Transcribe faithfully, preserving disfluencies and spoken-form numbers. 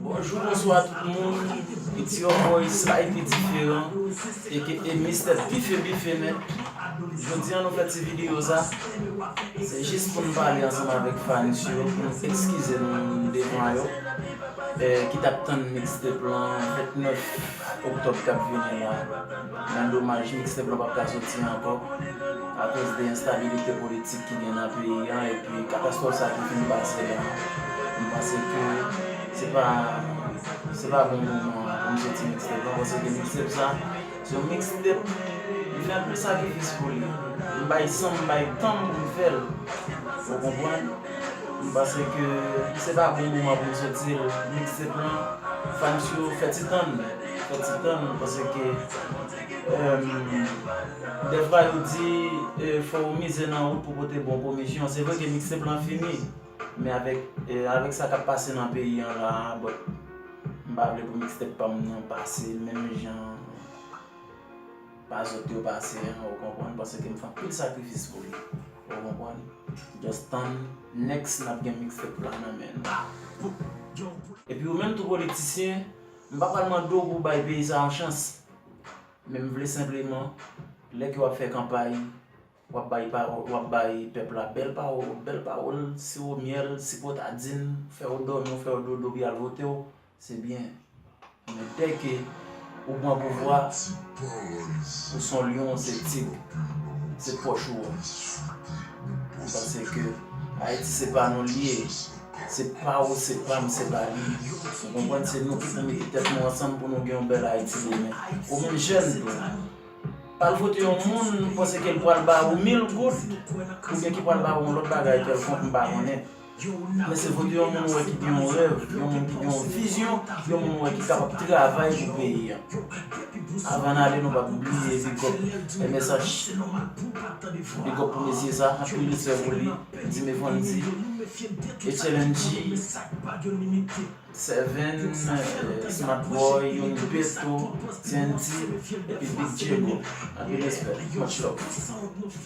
Bonjou, bonswa tout moun. It's your boy Sly P Diferan, aka Mistè Pife Bife Nèt. Jodi a nou fè ti videyo sa. Se jis pou n pale ansanm avèk fans yo, pou n ekskize nou devan yo. Eh, ki t ap tann mixtape lan vennèf oktòb k ap vini la. Men domaj, mixtape lan p ap ka soti ankò akoz de enstabilite politik ki gen nan peyi an epi katastwòf sa ki fin pase la. M panse ke se pa, se pa bon moman pou m soti mixtape lan, paske mixtape sa, se yon mixtape, m fè anpil sakrifis pou li. M bay san m, m bay tan m pou m fè l. Ou konprann? M panse ke se pa bon moman pou m soti l. Mixtape lan, fans yo, fè ti tann. Fè ti tann, paske, eh, dèfwa yo di, eh, fò w mize nan wout pou pote bon komisyon. Se vre ke mixtape lan fini, men avèk, eh, avèk sa k ap pase nan peyi an la, but, m pa vle pou mixtape pa m nan pase menm jan pa zòt yo pase an, ou konprann, paske m fè anpil sakrifis pou li, ou konprann. Just tann, next n ap gen mixtape la nan men nou. Epi ou menm tou politisyen, m pa pral mande w pou w bay peyi sa yon chans, men m vle senpleman, lè ke w ap fè kanpay, w ap bay pawòl, w ap bay pèp la bèl pawòl, bèl pawòl, siwo myèl, sipotadin, fè yo dòmi, fè yo dodo, pou y al vote w, se byen. Men dèke ou pran pouvwa, ou se yon lyon, se tig, se pòch ou an. Paske Ayiti se pa nou li ye. Se pa ou, se pa m, se pa li. Ou konprann? Se nou ki pou mete tèt nou ansanm pou nou gen yon bèl Ayiti demen. Ou menm jèn tou, pa al vote yon moun, ou panse ke l pral ba ou mil goud, oubyen ki pral ba ou yon lòt bagay kèlkonk, m pa konnen. Men se vote yon moun ou wè ki gen yon rèv, yon moun ki gen yon vizyon, yon moun ou wè ki kapab travay pou peyi a. Avan n ale, nou p ap bliye big up M S H. Big up pou mesye sa, anpil respè pou li. Dime Fondi, H L N G, Seven, eh, Smart Boy, Young Beto, T N T, epi Big Diego. Anpil respè. Much love.